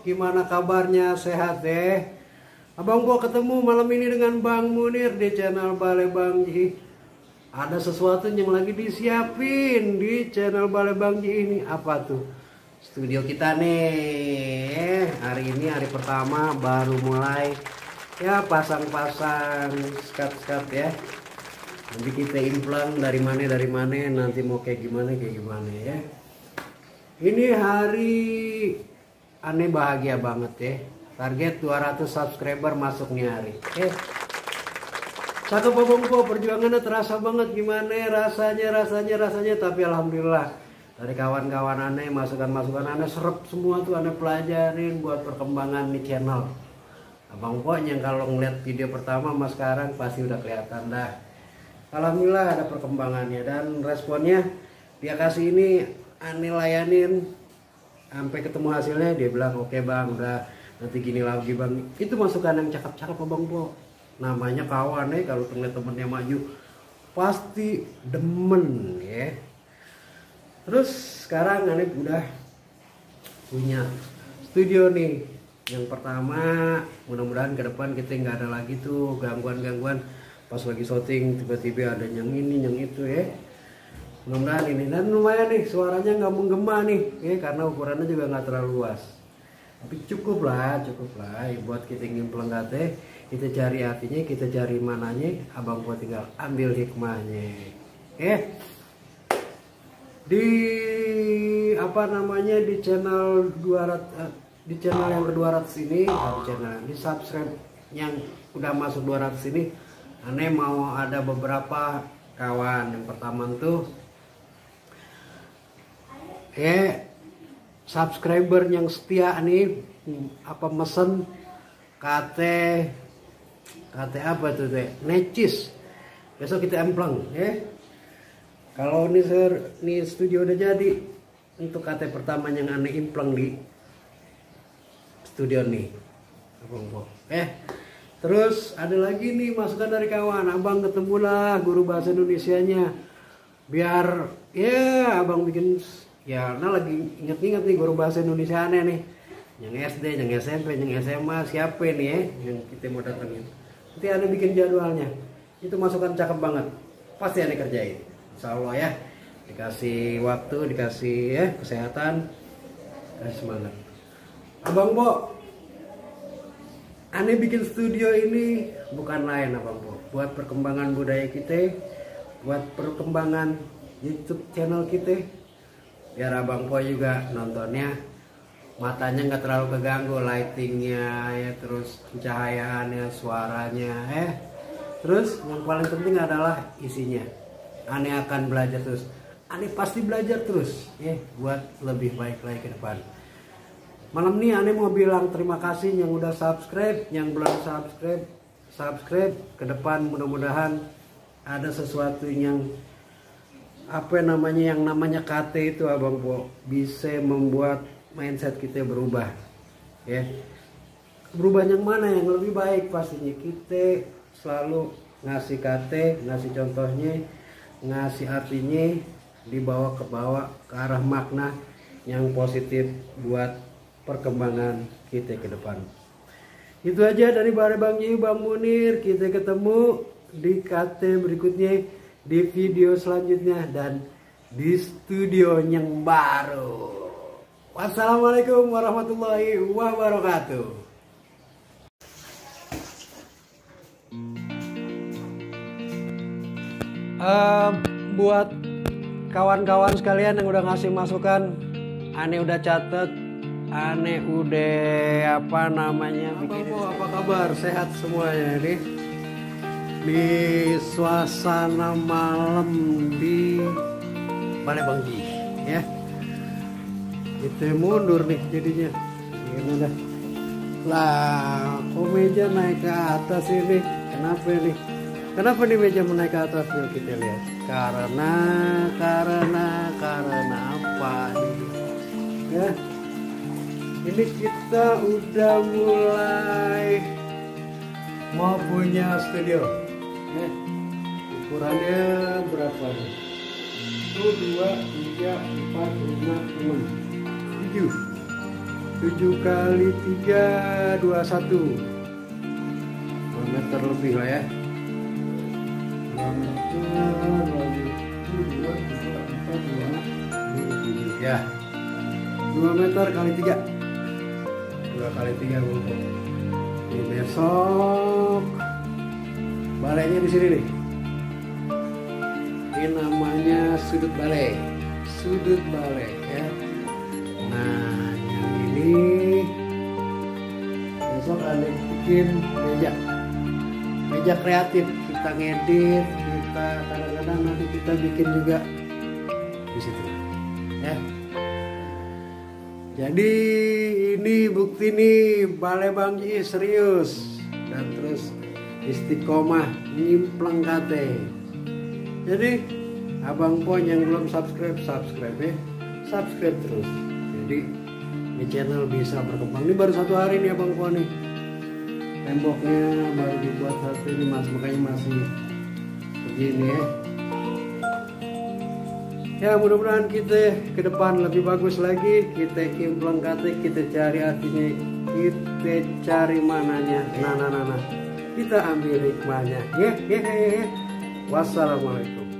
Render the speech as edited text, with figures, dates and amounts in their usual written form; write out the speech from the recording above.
gimana kabarnya, sehat deh? Abang Po ketemu malam ini dengan Bang Munir di channel Balai Bang Ji. Ada sesuatu yang lagi disiapin di channel Balai Bang Ji ini. Apa tuh? Studio kita nih. Hari ini hari pertama baru mulai ya pasang-pasang skat-skat ya. Nanti kita implang dari mana nanti mau kayak gimana ya. Ini hari aneh bahagia banget ya. Target 200 subscriber masuk nih hari. Satu Bang Po, perjuangannya terasa banget gimana rasanya, tapi alhamdulillah dari kawan-kawan aneh, masukan-masukan aneh serap semua tuh aneh pelajarin buat perkembangan nih channel. Abang Po yang kalau ngeliat video pertama mas sekarang pasti udah kelihatan dah. Alhamdulillah ada perkembangannya dan responnya dia kasih ini aneh layanin sampai ketemu hasilnya, dia bilang oke bang, udah nanti gini lagi bang. Itu masukan yang cakep-cakep Abang Po. Namanya kawan kalau temen-temennya maju pasti demen ya. Terus sekarang aneh udah punya studio nih. Yang pertama mudah-mudahan ke depan kita nggak ada lagi tuh gangguan-gangguan pas lagi syuting tiba-tiba ada yang ini yang itu ya. Mudah-mudahan ini dan lumayan nih suaranya nggak menggema nih ya, karena ukurannya juga nggak terlalu luas, tapi cukup lah buat kita ngimpleng kate, kita cari artinya, kita cari mananya, Abang Po tinggal ambil hikmahnya di apa namanya di channel 200 di channel yang ke-200 ini di subscribe yang udah masuk 200 ini aneh mau ada beberapa kawan. Yang pertama tuh subscriber yang setia nih apa mesen kate apa tuh teh necis, besok kita empleng ya. Kalau nih studio udah jadi untuk kate pertama yang aneh impleng di studio nih Abang Po. Terus ada lagi nih masukan dari kawan, abang ketemulah guru bahasa Indonesianya biar ya abang bikin ya, nah lagi inget-inget nih guru bahasa Indonesia aneh nih, yang SD, yang SMP, yang SMA siapa nih ya yang kita mau datengin. Nanti aneh bikin jadwalnya, itu masukan cakep banget, pasti aneh kerjain insya Allah ya. Dikasih waktu, dikasih ya kesehatan, kasih semangat. Abang Po, aneh bikin studio ini bukan lain Abang Po, buat perkembangan budaya kita, buat perkembangan YouTube channel kita, biar Abang Po juga nontonnya matanya nggak terlalu keganggu, lightingnya ya, terus pencahayaannya, suaranya terus yang paling penting adalah isinya. Aneh akan belajar terus, aneh pasti belajar terus ya buat lebih baik lagi ke depan. Malam ini aneh mau bilang terima kasih yang udah subscribe, yang belum subscribe. Ke depan mudah-mudahan ada sesuatu yang apa namanya, yang namanya KT itu Abang Po bisa membuat mindset kita berubah ya. Berubah yang mana yang lebih baik, pastinya kita selalu ngasih KT, ngasih contohnya, ngasih artinya, dibawa ke arah makna yang positif buat perkembangan kita ke depan. Itu aja dari Balai Bang Ji, Bang Munir. Kita ketemu di KT berikutnya, di video selanjutnya, dan di studio yang baru. Wassalamualaikum warahmatullahi wabarakatuh. Buat kawan-kawan sekalian yang udah ngasih masukan, aneh udah catet, aneh udah apa namanya bikin. Apa kabar, sehat semuanya ini di suasana malam di Balai Bang Ji ya. Itu mundur nih jadinya ini dah lah, kok meja naik ke atas ini, kenapa nih meja menaik ke atas? Yuk kita lihat karena apa ini ya. Ini kita udah mulai mau punya studio ya. Ukurannya berapa nih? 1, 2, 3, 4, 5, 6, 7. 7 kali 3 21 2 meter lebih lah ya. 2 meter lagi 2 4 2 ya 2 meter kali 3 2 kali 3 bungkuk. Ini besok balainya di sini nih. Ini namanya sudut balai ya. Nah yang ini besok ada bikin meja kreatif, kita ngedit, kita kadang-kadang nanti kita bikin juga di situ ya. Jadi ini bukti nih balai Bang Ji serius dan terus istiqomah nyimpleng kate. Jadi Abang Pon yang belum subscribe ya, subscribe terus. Jadi ini channel bisa berkembang. Ini baru 1 hari nih Abang Pon nih. Temboknya baru dibuat 1 ini mas, makanya masih begini ya. Ya mudah-mudahan kita ke depan lebih bagus lagi. Kita impleng kate, kita cari artinya, kita cari mananya. Nah. Kita ambil hikmahnya. Wassalamualaikum.